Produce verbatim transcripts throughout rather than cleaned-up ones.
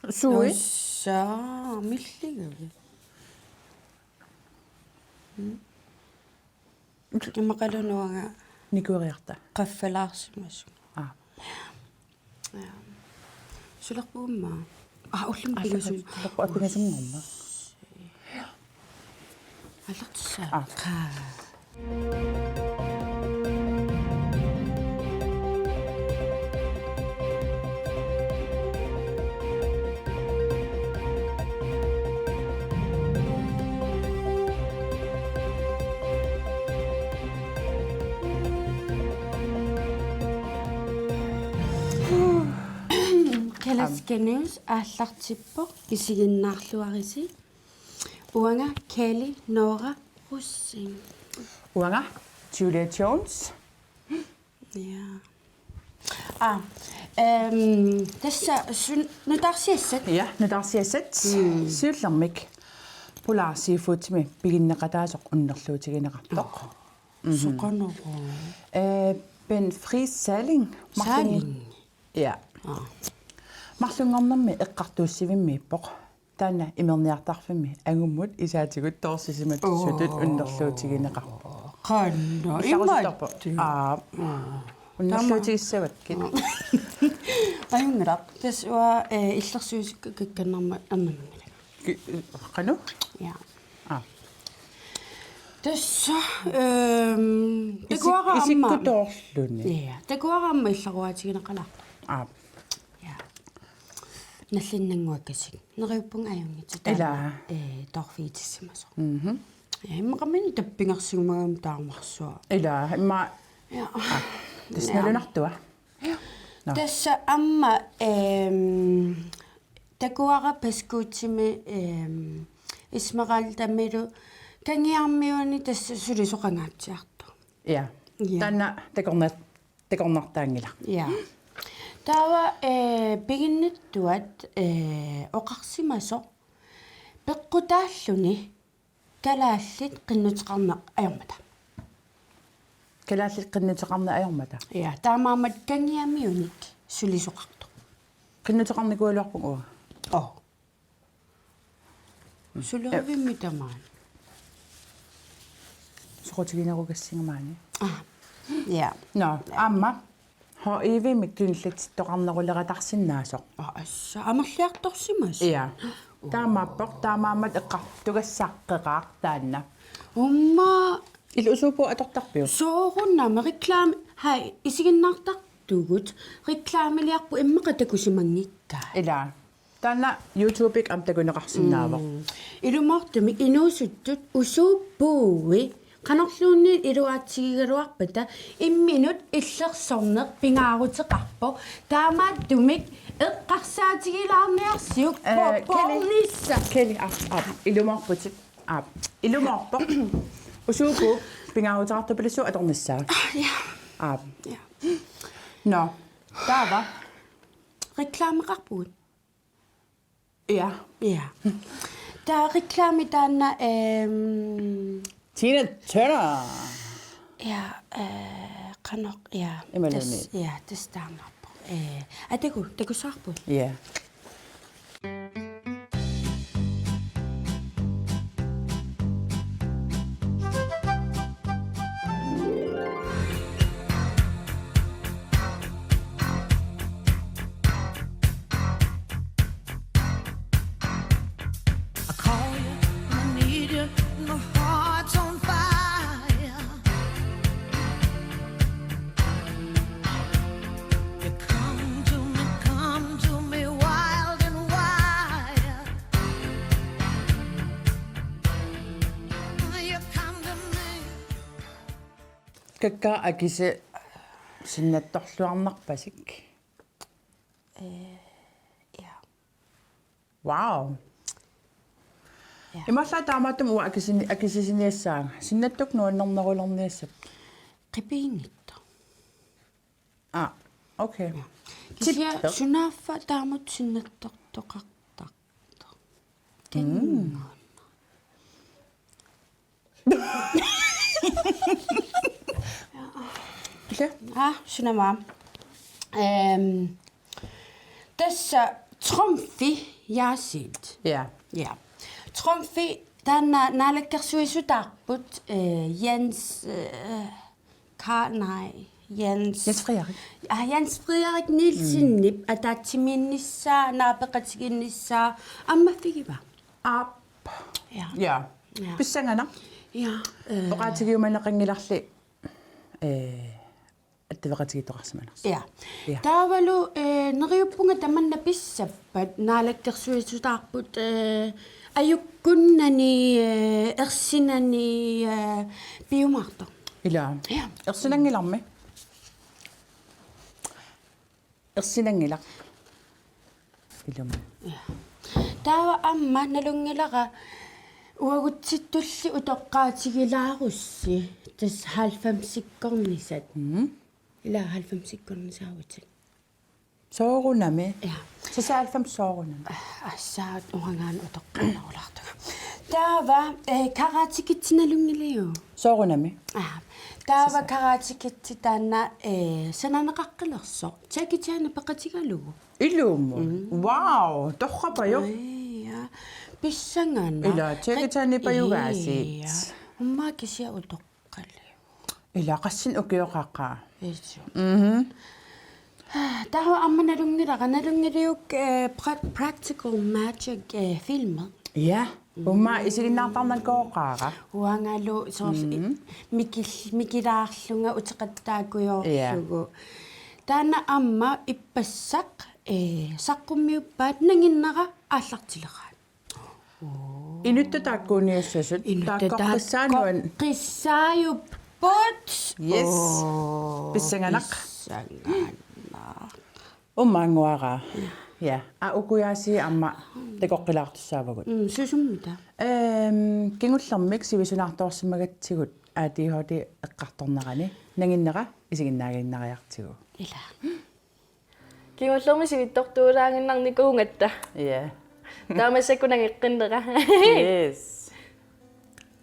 Sui. Ussa, milligavit? Mm. Immaqaluunniit uanga nikueriarta. Qaffalaarsimasunga. Aa. Ja. Sulerpuumma. Aa, ullumi pingasunngormat. Sulerpua pingasunngormat. Aallartissaa. Aa. Qaa. Kalaskanius aallartippoq, isiginnaarluarisi. Uanga Kelly Nora Rosing. Uanga Julia Jones. Ja. Aa, ehm, tassa sun-, nutaarsiassat. Ja, nutaarsiassat. Mm. Siullermik Polar Seafoodimi piginneqataasoq unnerluutigineqartoq. Aa. Mhm. Soqanoro. Eh, Ben Fries Salling. Marlungi-, Salling. Ja. Aa. Marlunngornermi eqqartuussivimmiippoq. Taanna imerniartarfimmi angummut isaatigut toorsisimatuusutut. Oo. Unnerluutigineqarpoq. Qanoq, illarusuttorpoq. Imatut. Aa. Aa. Unnerluutigissavakkit. Aa. Ajunngilaq. Tassa uanga, eh, illersuisikka kakkannarma ernanngilanga. Ki-, qanoq? Ja. Aa. Tassa, ehm, isik-, takuara aamma. Isikkutoorluni. Ja, takuara aamma illaruaatigineqalaarpoq. Aa. Ja. Nallinnannguakasik. Neriuppunga ajunngitsoq taanna, ilaa, eh, toorfigitissimasoq. Mhm. Ja, immaqami tappingersigumagama taamarsuaq. Ilaa, imma. Ja. Aa, tassa. Ja. Nalunartua. Ja. Nå. Tassa aamma, ehm, takuara Pascuccimi, ehm, Esmeraldamilu Kangiarmiuni tassa sulisoqangaatsiartoq. Ja. Ja. Taanna takorna-, takornartaanngilaq. Ja. Taava, eh, piginnittuat, eh, oqarsimasoq peqqutaalluni kalaallit qinnuteqarneq ajormata. Kalaallit qinnuteqarneq ajormata? Ja, taamaammat Kangiarmiunik sulisoqartoq. Qinnuteqarnikuugaluarpunga uanga. Oo. Sulerivimmi tamaani? Soqutiginerugassinga maani. Aa. Ja. Nå, ja. Aamma H I V-mik kinillatsittoqarneruleratarsinnaasoq. Aa, assa, amerliartorsimasoq. Ja. Oo. Taamaappoq, taamaammat eqqartugassaqqeqaaq taanna. Uumma. Ilaa, usuup atortarpiuk? Soorunami reklame, haj, isiginnaartartugut, reklameliarput immaqa takusimanngikkaat. Ilaa. Taanna YouTube-ikkut aamma takuneqarsinnaavoq. Mm. Ilumoortumik inuusuttut usuup puui qanorluunniit iluaatsigigaluarpata imminut illersorneq pingaaruteqarpoq. Taamaattumik eqqarsaatigilaarniarsiuk. Eh, Kelly. Poornissaq. Kelly, aap, aap. Ilumoorputit. Aap. Ilumoorpoq. Usuup puu pingaaruteqartupilussuuvoq atornissaa. Aa, ja. Aap. Ja. Nå, taava. Reklameqarpugut. Ja. Ja. Taava reklame taanna, ehm, Tina Turner. Ja, eh, qanoq, ja. Imaluunniit. Tassa, ja, tassa taamaappoq. Eh, atagu, takussavarput. Ja. I call you, I need you, my heart's on fire. You come to me, come to me, wild and wild. You come to me. Kakkaak akisi sinnattorluarnarpasik. Eh, ja. Wow. Ja. Imaallaat taamaattumik uanga akisini-, akisisiniassaanga. Sinnattoq nuannernerulerniassapput. Qipiinngitsoq. Aa, okay. Ja. Kisianni sunaaffa taamatut sinnattortoqartartoq. Mm. Tennguuna. Ile? Aa, sunama. Ehm, tassa Trumfi Yaasiit. Ja. Ja. Trumfi taanna naalakkersuisutaarput, eh, Jens, eh, Ka-, nej, Jens. Jens Frederik. Ah, Jens Frederik Nielsenip ataatsimiinnissaa, naapeqatigiinnissaa, ammaffigiva? Aap. Ja. Ja. Ja. Pissanganaq. Ja, eh. Oqaatigiumaneqanngilarli, eh, attaveqatigiittoqarsimanersoq. Ja. Ja. Taavalu, eh, neriuppunga tamanna pissappat naalakkersuisutaarput, eh, ajukkunnani, eh, ersinani, eh, piumaartoq. Ila. Ja. Ersinanngilarmi. Ersinanngilaq. Ilumut. Ja. Taava aamma nalunngilara uagutsittulli utoqqaatigilaarussi tassa halvfemsikkornisat. Mhm. Ila halvfemsikkornisaavutit. Soorunami. Ja. Tassa halvfems soorunami. Assaat uangaana utoqqaannarulaartunga. Taava, eh, Karate Kid nalunngilarput. Soorunami. Aa. Taava Tassa. Karate Kid taanna, eh, sananeqaqqilersoq. Jackie Chan peqatigalugu. Ilumut. Mm. Wow, torrapajoq. Ai, ja. Pissanganaq. Ila, Jackie Chan pajugaasiit. Ja. Umma kisianni utoqqalivoq. Ila, qassinik ukioqaqaaq. Isu. Mhm. Taava aamma nalunngilara, nalunngiliuk, eh, pra-, Practical Magic, eh, filmi. Ja. Umma isiginnaartarnakooqaara. Uangalu soorlu Mhm. mikil-, mikilaarlunga uteqattaakujoorlugu. Ja. Taanna aamma ippassaq, eh, saqqummiuppaat nanginnera aallartileraat. Inuttut taakkuuniussasut. Inuttut taakkoqqissaanut. Taakkoqqissaajupput. Yes. Oo, Pissanganaq. Pissanganaq. Umaannguara. Ja. A ukujaasi aamma takoqqilaartussaavagut. Mm, susummita? Ehm, kingullermik sivisunaartoorsimagatsigut A D H D eqqartornerani nanginnera isiginnaaginnariartigu. Ila. Kingullermik sivitsortuulaaginnarnikuugatta. Ja. Taava massakkut nangeqqinnera. Yes.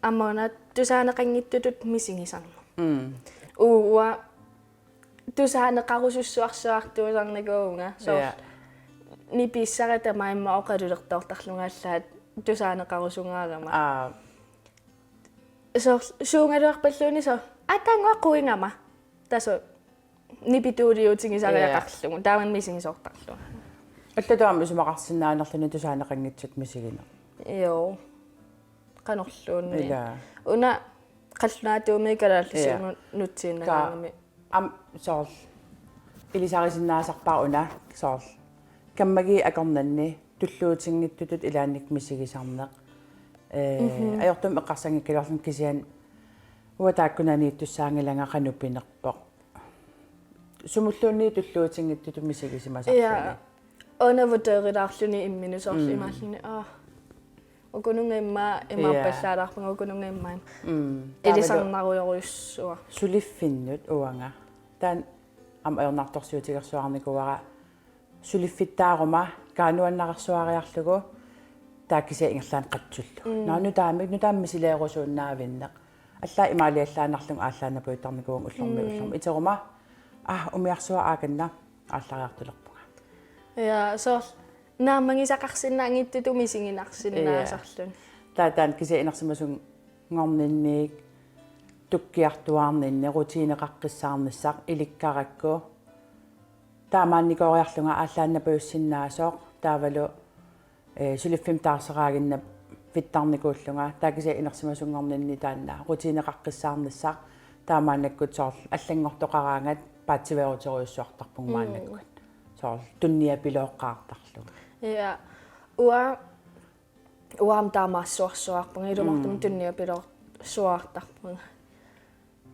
Aamma una tusaaneqanngitsutut misigisarneq. Mm. Uanga tusaaneqarusussuarsuartuusarnikuuvunga. Soorlu Ja. nipiissara tamaat immaqa oqalulertoortarlunga allaat tusaaneqarusungaarama. Aa. Soorlu suugaluarpalluunniit soorlu. Aa, taannguaq quingama. Tassa nipituuliutigisariaqarlugu. Ja. Taamani misigisoortarlunga. Allatut aamma isumaqarsinnaanerluni tusaaneqanngitsutut misigineq. Joo. Qanorluunniit. Ila. Una qallunaatuumiit kalaallisut Ja. nu-, nutsiinnangaarami. Ka-, am-, soorlu ilisarisinnaasarpara una, soorlu kammagiit akornanni tulluutinngitsutut ilaannikkut misigisarneq. Ee, Mhm. Ajortumik eqqarsanngikkaluarlunga kisianni uanga taakkunaniittussaanngilanga qanoq pinerpoq. Sumulluunniit tulluutinngitsutut misigisimasarluni. Ja. Una vurderilaarluni imminut soorlu Mm. imaalluni, aa. Ukununnga immaqa Ja. imaappallaalaarpunga, ukununnga immaqa. Mm. Taavalu Ilisarnarujorujussuaq. Suliffinnut uanga. Taanna aamma ajornartorsiutigersuarnikuuara suliffittaaruma kaanuannarersuariarlugu taava kisianni ingerlaannaq qatsullugu. Mm. Naa nutaamik, nutaamik misileerusuinnaavinneq. Allaat imaaliallaannarlunga aallaannapajuttarnikuuvunga ullormiit Mm. ullormut. Iteruma, aa, umiarsuaq aakanna aallariartulerpunga. Ja, soorlu naammagisaqarsinnaanngitsutut misiginarsinnaasarluni. Ja. Taava taanna kisianni inersimasunngorninniit tukkiartuaarninni rutiineqaqqissaarnissaq ilikkarakku. Taamaannikooriarlunga aallaannapajussinnaasoq taavalu, ee, suliffimmi taarseraaginnavittarnikuullunga, taava kisianni inersimasunngorninni taanna rutiineqaqqissaarnissaq, taamaannakkut soorlu allanngortoqaraangat paatsiveeruterujussuartarpunga Mm. maannakkut. Soorlu tunniapilooqqaartarlunga. Ja. Uanga, uanga aamma taamaassuarsuarpunga, ilumoortumik Mm. tunniapilooqqaartarpunga.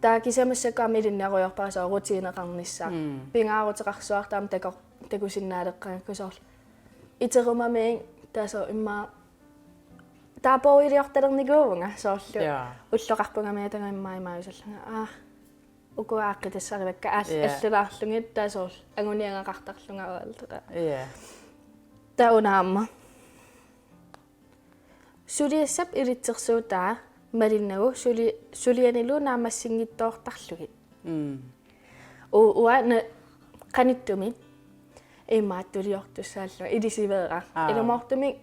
Taava kisianni massakkut aamma ilinniarujoorpara soorlu rutiineqarnissaq. Mm. Pingaaruteqarsuartut aamma tako-, takusinnaaleqqagakku soorlu. Iterumamiit taava soorlu immaqa taapooriliortalernikuuvunga soorlu. Ja. Ulloqarpunga miatanga immaqa imaajusallunga. Aa. Uku aaqqitassarivakka aal-, Ja. allalaarlugit taava soorlu anguniagaqartarlunga ualtera. Ja. Taava una aamma. Suliassap ilitsersuutaa malinnagu suli-, sulianilu naammassinngitsoortarlugit. Mm. U-, uanga qanittumi. imaattuliortussaallunga ilisiveeraq. Aa. Ilumoortumik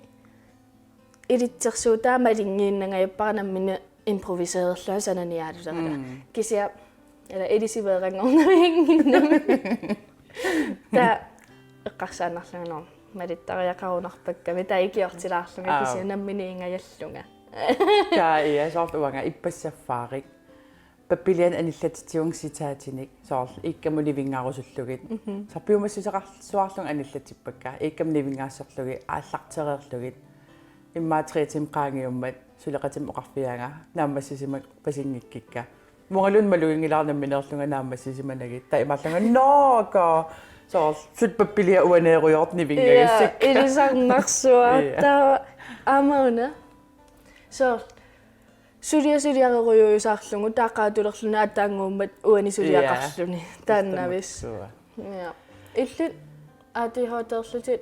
ilitsersuutaa malinngiinnangajappara nammineq improvisererlunga sananiaalulerlunga. Mm. Kisianni ila ilisiveeranngornaviannginnami. Taava eqqarsaannarlunga, nå, malittariaqarunarpakkami, taava ikiortilaarlunga. Aa. Kisianni nammineq ingajallunga. Taava ia, soorlu uanga ippassaq saffaarik. Pappilianik anillatitsivunga citatinik, soorlu iikkamut nivinngarusullugit. Mhm. Soorlu piumassuseqarsuarlunga anillatippakka, iikkamut nivinngaassorlugit, aallartereerlugit. Immaqa tre timer qaangiummat suleqatimik oqarfigaanga, naammassisimappasinngikkikka. Uangaluunniit maluginngilara nammineerlunga naammassisimanagit. Taava imaallunga, nå, ka. Soorlu suli pappiliaq uaneerujoortoq nivinngagassikka. Ia, ilisarnarsuaq. Ia. Taava aamma una. Soorlu suliaq suliarerujuusaarlugu, taava qaatulerluni aatsaannguummat uani suliaqarluni. Ia. Taannavis. Istammassua. Ja. Illit A D H D-erlutit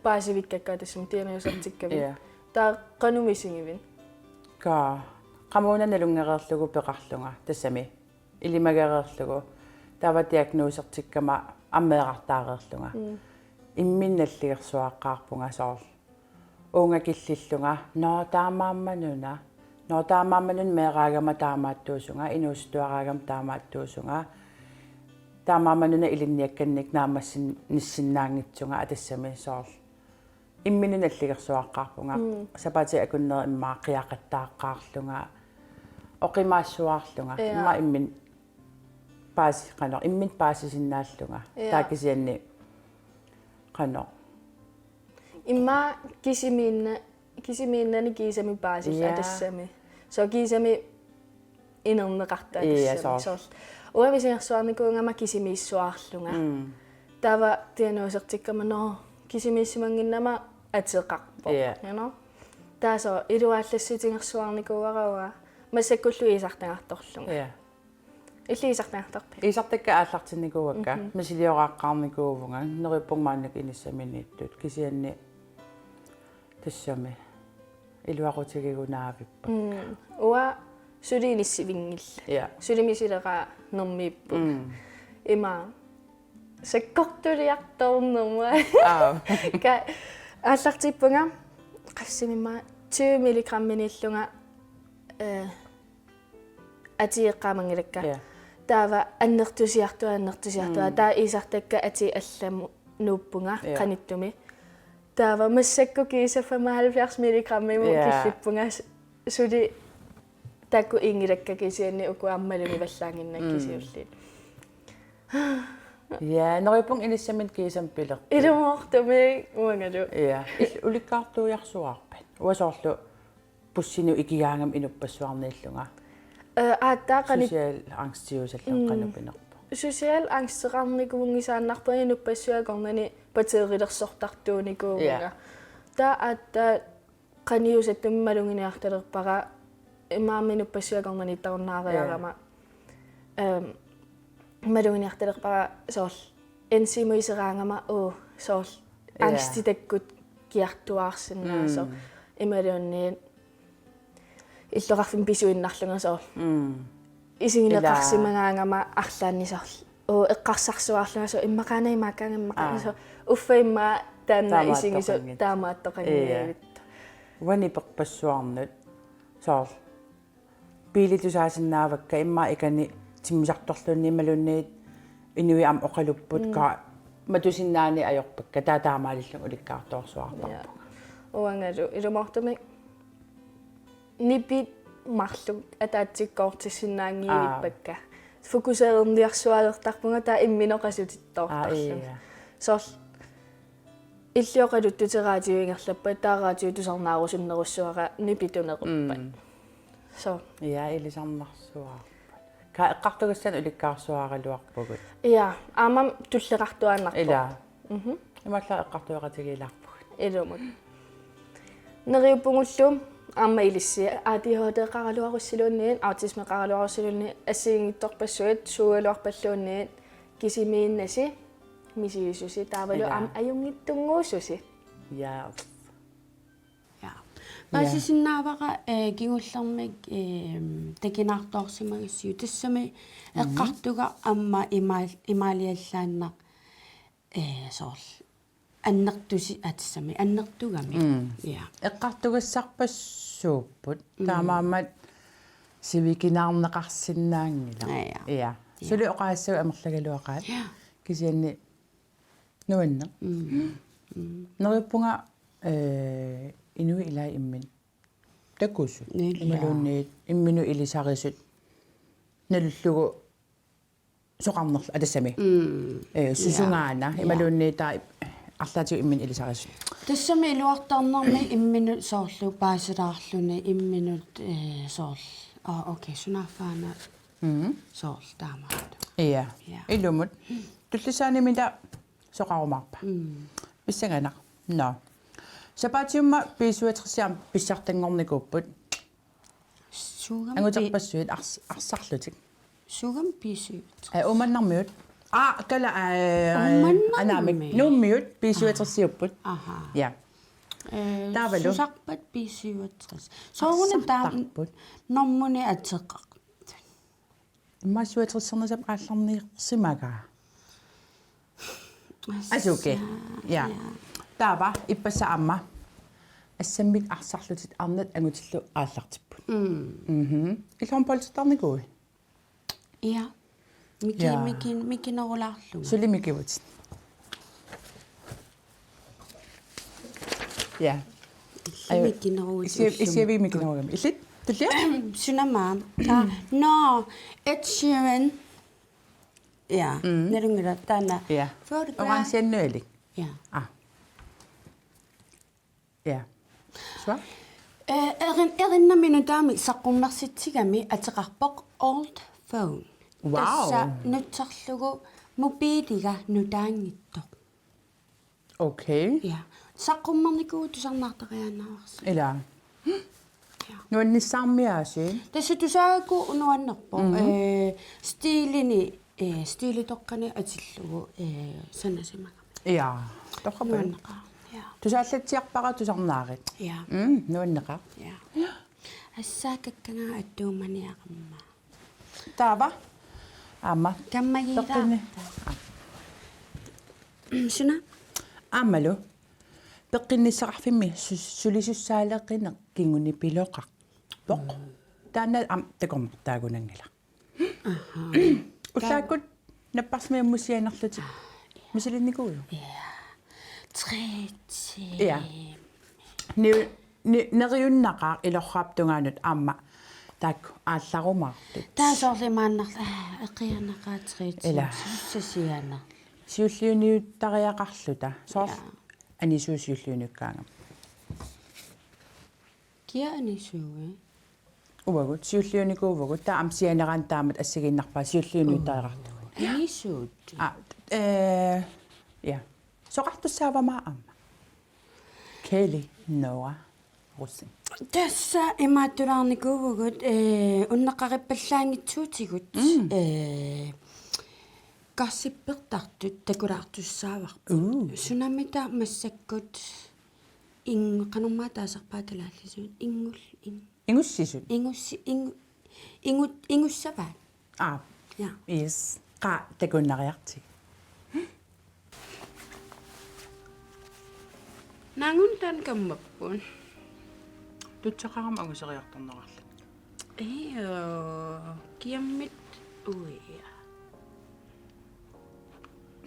paasivikkakka tassami diagnosertikkavit. Ja. Taava qanoq misigivit? Ka, qamuuna nalunngereerlugu peqarlunga tassami. Ilimagereerlugu. Taava diagnosertikkama aamma meerartaareerlunga. Mm. Imminut nalligersuaaqqaarpunga soorlu. Uunga killillunga, nå, taamaammanuna. Nå, taamaammanuna meeraagama taamaattuusunga, inuusuttuaraagama taamaattuusunga. Taamaammanuna ilinniakkannik naammassinnissinnaanngitsunga, aa, tassami soorlu. Imminut nalligersuaaqqaarpunga. Mm. Sapaatip akunneri immaqa qiaqattaaqqaarlunga. Oqimaassuaarlunga. Ja. Immaqa imminut paasi-, qanoq, imminut paasisinnaallunga. Ja. Taava kisianni qanoq. Immaqa kisimiinna-, kisimiinnani kiisami paasissaaq. Ja. Tassami. Soorlu kiisami inerneqartoq. Ja, tassami. Soorlu. Soorlu. Uanga misigersuarnikuugama kisimiissuaarlunga. Mm. Taava diagnosertikkama, nå, kisimiissimannginnama ateqarpoq. Ja. You know? Taava soorlu iluaallassutigersuarnikuuara uanga massakkullu iisartagartorlunga. Ja. Illit iisartagartorpit? Iisartakkat aallartinnikuuakka, mhm, misilioraaqqaarnikuuvunga, neriuppunga maannakkut inissaminiittut, kisianni tassami iluaqutigigunaavippakka. Mm. Uanga suli inissivinngillat. Ja. Suli misileraa nermiipput. Mm. Ima sakkortuliartornerma. Aa. Ka-, aallartippunga, qassinik immaqa tyve milligramminiillunga, eh, atigeqqaamanngilakka. Ja. Taava annertusiartua, annertusiartua. Mm. Taava iisartakkat atii allamut nuuppunga, ja, qanittumi. Taava massakkut kiisa femoghalvfjerds milligrammimut, ja, killippunga s-, suli taakku inngilakka kisianni uku aamma malugivallaannginnakku, mm, kisiulliit. Ja, neriuppunga inissamut kiisami pilerput. Ilumoortumik uangalu. Ja. Il-, ulikkaartuiarsuaarpit? Uanga soorlu bussinut ikigaangama inuppassuarniillunga. Eh, aatsaat qani-, social angstiusallu, mm, qanoq pinerpoq? Social angsteqarnikuunngisaannarpunga inuppassuit akornanni batterilersortartuunikuuvunga. Ja. Taava aatsaat qaniusattumi maluginiartalerpara, imaammi inuppassuit akornanniittarunnaariarama. Ja. Ehm, maluginiartalerpara soorlu ensomhediseraangama, uu, soorlu, ja, angstitakkut kiartuaarsinnaasoq. Mm. Imaluunniit illoqarfimmi pisuinnarlunga soorlu. Mm. Isigineqarsimagaangama arlaanni soorlu. Uu, eqqarsarsuaarlunga soorlu immaqaana imaakkaanga immaqaana, aa, soorlu. Uffa immaqa taanna isigisoq taamaattoqanngillat. Taamaattoqanngillat. Ia. Uani perpassuarnut soorlu. Biilit tusaasinnaavakka, immaqa ikani timmisartorluunniit imaluunniit inuit aamma oqalupput, mm, ka matusinnaaneq ajorpakka, taava taamaalillunga ulikkaartuarsuartarpunga. Ja. Uangalu ilumoortumik nipit marluk ataatsikkoortissinnaanngivippakka. Aa. Fokusererniarsualertarpunga taava imminut oqasutittoortarlunga. Aa, ia. Soorlu illit oqaluttut radiu ingerlappat, taava radiu tusarnaarusunnerussuara nipituneruppat. Mm. So. Ja, ilisarnarsuarput. Ka eqqartugassanik ulikkaarsuaraluarpugut. Ja, aammami tulleqartuaannarpoq. Ila. Mhm. Imaallaat eqqartueqatigiilaarpugut. Ilumut. Neriuppugullu aamma ilissi A D H D-qaraluarussiluunniit, autismeqaraluarussiluunniit, assigiinngitsorpassuit, suugaluarpalluunniit, kisimiinnasi, misigisusi, taavalu, ila, aamma ajunngitsunnguususi. Ja. Ja. Ja. Paasisinnaavara, eh, kingullermik, eh, takinaartoorsimagassiuk, tassami, mhm, eqqartugaq aamma imaal-, imaaliallaannaq, eh, soorlu annertusi-, aa, tassami annertugami. Mm. Ja. Eqqartugassarpassuupput. Mm. Taamaammat sivikinaarneqarsinnaanngilaq. Ja, ja. Ja. Ja. Suli oqaassagit amerlagaluaqaat. Ja. Kisianni nuanneq. Mm. Mm. Neriuppunga, eh, inuit ilaat imminnut takusut. Ilaa. Imaluunniit imminnut ilisarisut. Nalullugu soqarnerlu, aa, tassami. Mm. Eh, susungaana, ja, ja, imaluunniit taava arlaatigut imminnut ilisarisut. Tassami iluartarnermi imminnut soorlu paasilaarluni imminnut, eh, soorlu. Aa, okay, sunaaffaana. Mm. Soorlu taamaattoq. Ja. Ja. Ilumut. Tullissaani mita soqarumaarpa. Mm. Pissanganaq. Nå. Sapaatiumma B syvogtres aamma pissartanngornikuupput. Suugami pi- Anguterpassuit ars-, arsarlutik. Suugami B syvogtres? Eh, Uummannarmiut. Aa, kala, eh, Uummannarmiut. Anaamik. Nuummiut B syvogtresiupput. Aha. Ja. Eh, taavalu. Susarpat B syvogtres? Sooruna taam-, arsartarput. Normuni ateqarput. Immaqa syvogtressernissamut aallarniarsimagaa. Asuki. Ja. Ja. Taava, ippassaq aamma. Assammik arsarlutit arnat angutillu aallartipput. Mm. Mhm. Ilhorn poltertarnikuuit? Ja. Miki-, ja, miki-, mikinerulaarlunga. Suli mikivutit. Ja. Illit mikineruit isi-, ullumi. Isiavi mikinerugami. Illit? Tullia? Sunama. Taa. Nå, Ed Sheeran. Ja. Mm. Nalunngilara taanna. Ja. Photograph. Orange nualik. Ja. Ah. Ja. Sua? Eh, erin-, erinnami nutaami saqqummersitsigami ateqarpoq Old Phone. Wow. Tassa nutsarlugu mobiiliga nutaanngitsoq. Okay. Ja. Saqqummernikuuvoq tusarnaartariaannaavarsi. Ilaa. Ja. Nuannissaarmiaasiit. Tassa tusaagakku nuannerpoq. Mhm. Eh, stiilini, eh, stiilitoqqani atillugu, eh, sanasimagami. Ja. Torrapaluk. Nuanneqaaq. Ja. Tusaallatsiarpara tusarnaarit. Ja. Mm, nuanneqaaq. Ja. Assaakakkaga attuumaniarama. Taava. Aamma. Kammagiilaarta. Peqqinni-, aa. Suna? Aammalu. Peqqinnissaqarfimmi su-, sulisussaaleqineq kingunipiloqarpoq. Mm. Taanna aamma takornartaagunanngilaq. Aha. Ullaakkut napparsimmavimmut sianerlutik. Misilinnikuuiuk? Ja. Tre timer. Ja. Ni-, ni-, neriunnaqaaq ilorraap tungaanut aamma taakku aallarumaartut. Taava soorlu imaannarlu, aa, eqianaqaaq tre timer. Ilaa. Sussasianer. Siulliuniuttariaqarluta. Soorlu. Ja. Anisuut siulliuniukkaangama. Kia anisuui? Uagut, siulliunikuuvugut, taava aamma sianerani taamatut assigiinnarpaa siulliuniuttariaqartugut. Anisuut? Aa, eh, ja. Soqartussaavama aamma. Kelly Noah Rosing. Tassa imaattulaarnikuuvugut, eh, unneqqarippallaanngitsuutigut, mm, eh, karsippertartut takulaartussaavarput. Uu. Sunamita massakkut ing-, qanormaa taasarpaat kalaallisut? Ingul-, ing-, Ingussisut. Ingussi-, ingu-, ingu-, ingussavaat. Aa. Ja. Yes. Qaa, takunnariartigu. Naangun taanna kammapput. Tutsaqarama anguseriartornerarluni. Io, kiammit uia.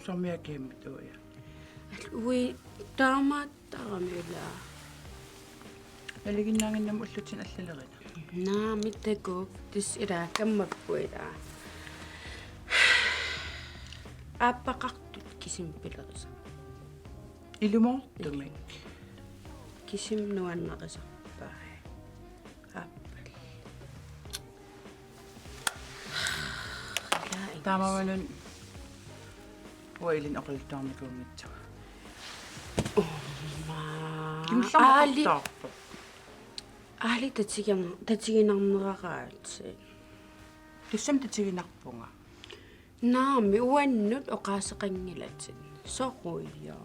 Soormia kiammit uia? Ui, taamaattarami ilaa. Nalinginnaannginnami ullutsinnut allalerineq. Naamik, takuuk, tassa ilaa kammapput ilaa. Aappaqartut kisimi pilerisarput. Ilumoortumik. Kisimi nuannarisarpai. Aappal. Taamaammat uanga ilinnut oqaluttuarnikuunngitsunga. Umma. Kimillermi aali oqartarpoq. Aali tatigan-, tatiginarneraraatsi. Tassami tatiginarpunga. Naamik, uannut oqaaseqanngilatit. Soruja.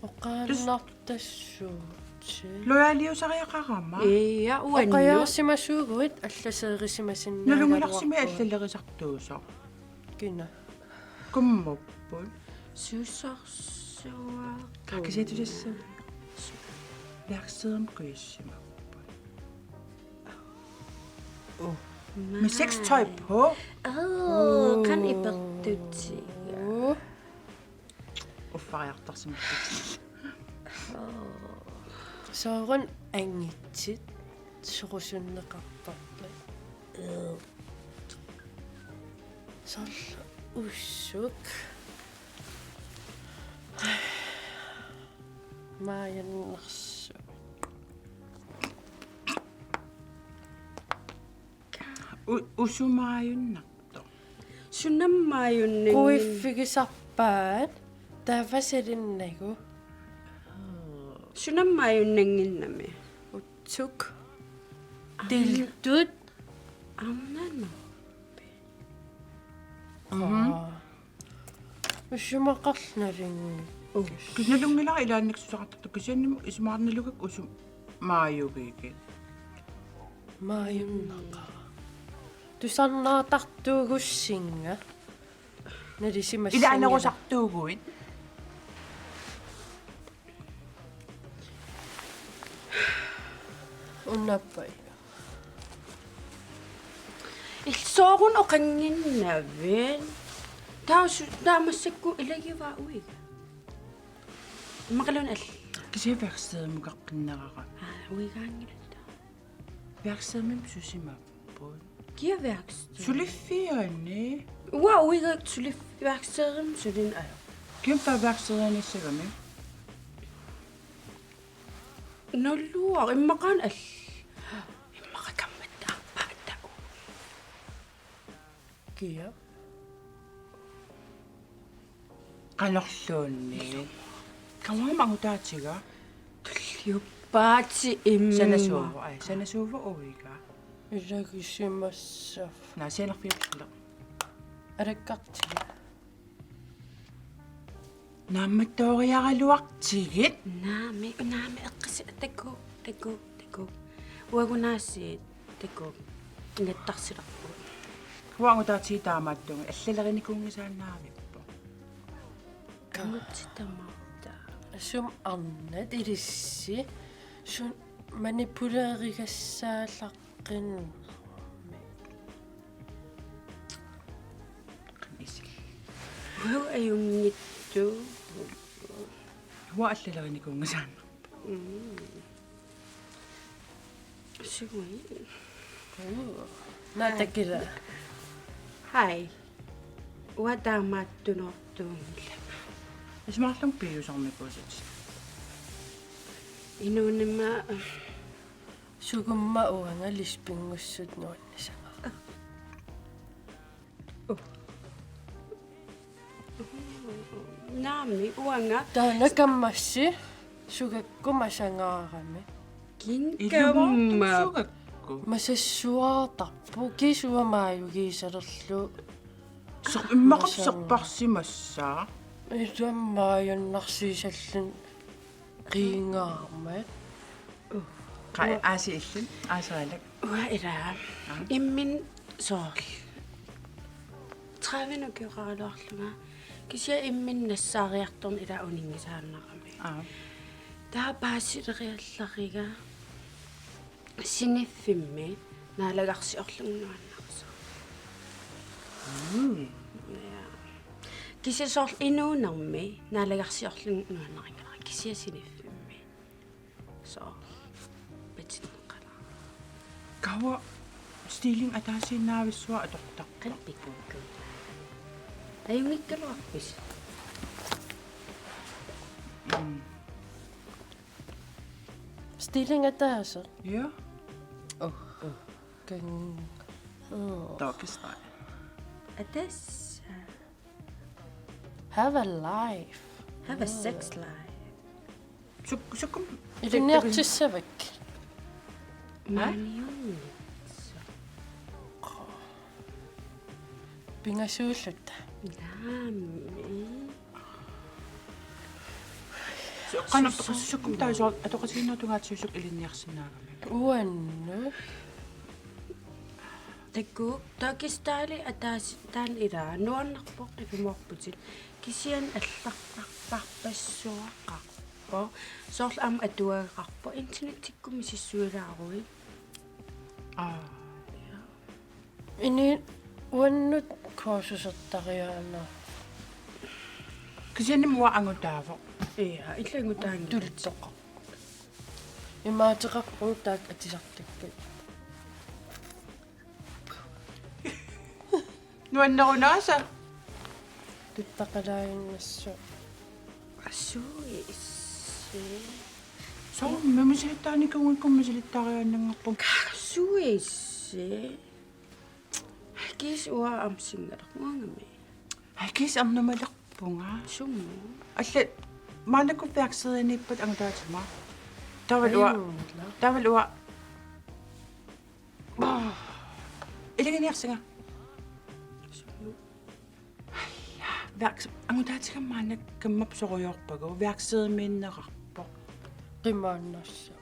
Oqaannartassuutit. Loyaliusariaqarama. Ia, uannut. Oqajaarsimasuuguit allaseerisimasinnaagaluarpugut. Nalungilarsimavit allalerisartuusoq. Kina? Kammapput. Susars-, Kakisatulassa. Værkstedimut kujassimappat. Oh. Med sextøj på. Åh, kan I pertutsiga? Uffariartarsimappat. Soorunami angitsit sorusunneqartarput. Soorlu ussuk. Maajunnarsuk. U-, usumaajunnar- Sunammaajunnan-. Kuiffigisarpaat taava salinnagu. Sunammaajunnaannginnami. Utsuk. Am-. Tiltut. Arnanut. Mhm. Aa. Usumaqarnarinngit. Kisianni nalunngilara ilaannik susaartartut kisianni isumaqarnalugakku usumaajugigit. Maajunnaqaaq. Tusarnaartartuugussinga. Nalisimassinga. Ilaanerusartuuguit. Unnappai. Illit soorunami oqannginnavit. Taava su-, taava massakkut ilagivaa uiga. Immaqaluunniit alla. Kisianni værkstedimukaqqinnerara. Aa, uigaanngilaq. Værkstedimut susimapput. Kia værksted? Suliffiani. Uanga uiga sulif-, værkstedimut sulin ajo. Kiampa værkstedinissagami? Naluara, immaqaana all-. Immaqa kammattaarpaatta. Kia? Qanorluunniit. Qanoq angutaatiga? Tulliuppaat immaqa. Sanasuuvoq, ai, sanasuuvoq uiga. Ilagisimassaaffik. Naa, sianerfiullaq. Alakkartiga. Naammattooriaraluartigit. Naamik, naamik eqqisi-, takuuk, takuuk, takuuk. Uagut aasiit, takuuk. Ingattarsilerpugut. Uagut aasiit taamaattugut, allalerinikungisaannarivippoq. Kangutsi tamatta. Sumi arnat ilissi, sumi manipuleerigassaallaq. Qin. Qin isil. Uagut ajunngitsoq. Uanga allalerinikungisaannarpoq. Mm. Sugui. Naa, takila. Hej. Uanga taamaattunoortuunngilanga. Isumaqarlunga piiusarnikuusatit. Inuunima. Sugumma uanga lesbinngussutut nuannisaqaara. Uh. Naamik, uanga. Taanna kammassi sugakku masangaarami. Kinkama. Ilumoortumik sugakku. Masassuartarpoq, kisianni uanga maajugiisalerlugu. Ser-, immaqa serparsimassaaq. Ilumut maajunnarsiisalluni. Qiingaarmat. Qaa, aasiit illit, aasaalak. Uanga ilaa. Aa. Imminut soorlu. Tredive ukioqaraluarlunga. Kisianni imminut nassaariartorneq ilaa uninngisaannarami. Aa. Taava paasileriallariga. Siniffimmi naalagarsiorlunga nuannarisoq. Mm. Ja. Kisianni soorlu inuunermi naalagarsiorlunga nuannarigaara. Kisianni siniffimmi. Soorlu. Patinneqalaaq. Qanoq stiling ataasiinnaavissuaq atortarpa? Qanoq pikkukkut. Ajunngikkaluarpisi? Mm. Stiling ataaseq. Ja. Oh. Oh. Kan. Oh. Doggy style. Ataaseq. Have a life. Have a sex life. Suk-, sukkumi. Ilinniartissavakkit. Maaniunngitsoq. Pingasuulluta. Naamik. Su-, qanoq atoqas-, sukkumi taava soorlu atoqatigiinnertugaatsiusuk ilinniarsinnaagami? Uannut. Takuuk, doggy style ataaseq taanna ilaa, nuannerpoq ilumoorputit. Kisianni allartartarpassuaqarpoq. Soorlu aamma atuagaqarpoq internettikkut misissuilaaruit. Aa. Ja. Ini uannut kursusertariaana. Kisianni uanga angutaavoq. Ja, illit angutaanngilaq. Tulittoqaq. Imaateqarpunga taakku atisartakkat. Nuannerunaasa. Tuttaqalaaginnassaaq. Asuisi. Soormi misilittaanikuunngikkummi misilittariaannanngorpunga. Asuisi. Hakis uanga amsingalermuangami. Hakis ernumalerpunga. Summi. Allat maannakkut værkstediniippat angutaatimaa. Taavalu uanga. Ajuula. Taavalu uanga. Aa. Ilaginiarsinga. Værks-, angutaatiga maanna kammapput sorujoorpagu, værkstedimiinnerarpoq. Qimaannassa.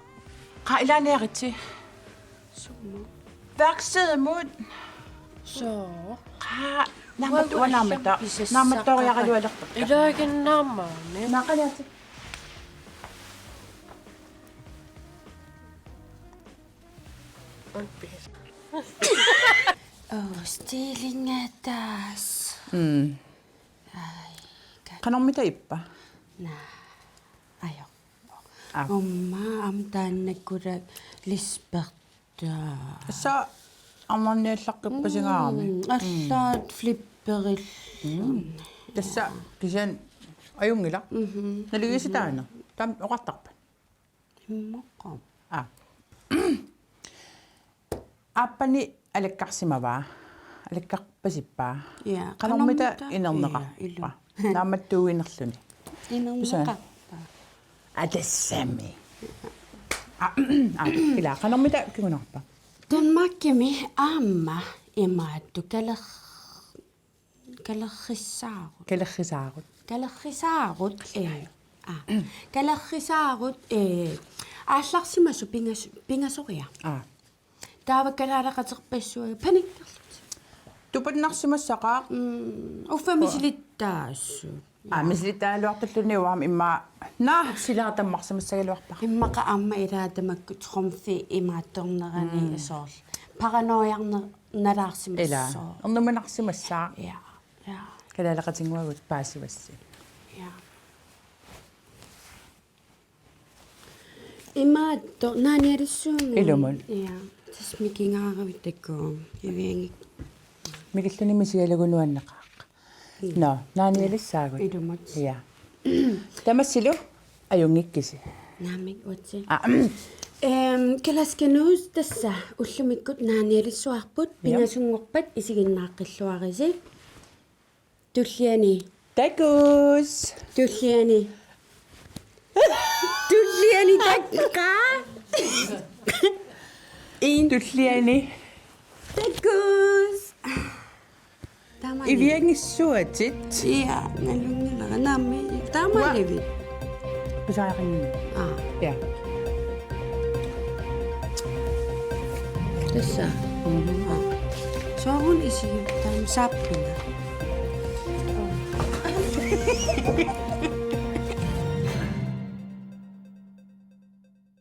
Qaa ilaaniaritsi. Summa. Værkstedimut. Soo. Qaa, naammat uanga uanga naammatta-, allampisassaaqaqa. Naammattooriaralualerpakka. Ilaaginnaamaani. Naaqaliatik. Åh, stillinga taas. Mm. Ai, ka- Qanormita ippa? Naa, ajorpoq. Aa. Umma, am taannakkula Lisberta. Tassa arnarniallaqqippasingaarami. Mm, allaat flipperil. Mm. Tassa kisianni ajunngilaq. Mhm. Naligiissitaaneq. Taama oqartarpat. Immaqa. Aa. Aappani alakkarsimavaa. Alakkarpasippaa. Ja, qanormita qanormita? Inerneqarpa? Ja, ilu. Naammattuuinerluni. Inerneqarpa? Aa, tassami. Aa, aa, ila, qanormita kingunerpa? Danmarkimi aamma imaattoq kaler-, kalerrissaarut. Kalerrisaarut. Kalerrisaarut, ee, aa, kalerrisaarut, ee, aallarsimasut pingas-, pingasoriarput. Aa. Taava kalaaleqaterpassuit panikkerlutik. Tupannarsimassaqaaq. Mm, uffa misilittaassut. Aa, misilittaagaluartulluni uanga immaqa naa silaa tammarsimassagaluarpara. Immaqa aamma ilaa tamakku trumfi imaattornerani. Mm. Soorlu. Paranoiarner-, nalaarsimassaaq. Ilaa. Ernumanarsimassaaq. Ja. Ja. Kalaaleqatinnguagut paasivassi. Ja. Imaattoq naanialissuunngui. Ilumut. Ja. Tassa mikingaaravit takuuk. Iviangik. Mikilluni misigalugu nuanneqaaq. Mm. Nå, naanialissaagut. Ilumut. Ja. Tamassilu ajunngikkisi. Naamik uatsi. Aa, mm. Ehm, Kalaska News tassa ullumikkut naanialissuarput. Ja. Pingasunngorpat isiginnaaqqilluarisi. Tulliani. Takuss. Tulliani. Tulliani takka. In. Tulliani. Takuss. Taamani. Iviangissuatit. Ja, nalunngilara naammi. Taamaalivit. Pisariaqannginnami. Aa. Ja. Tassa. Mhm. Aa. Sooruna isigiuk taama saappinga?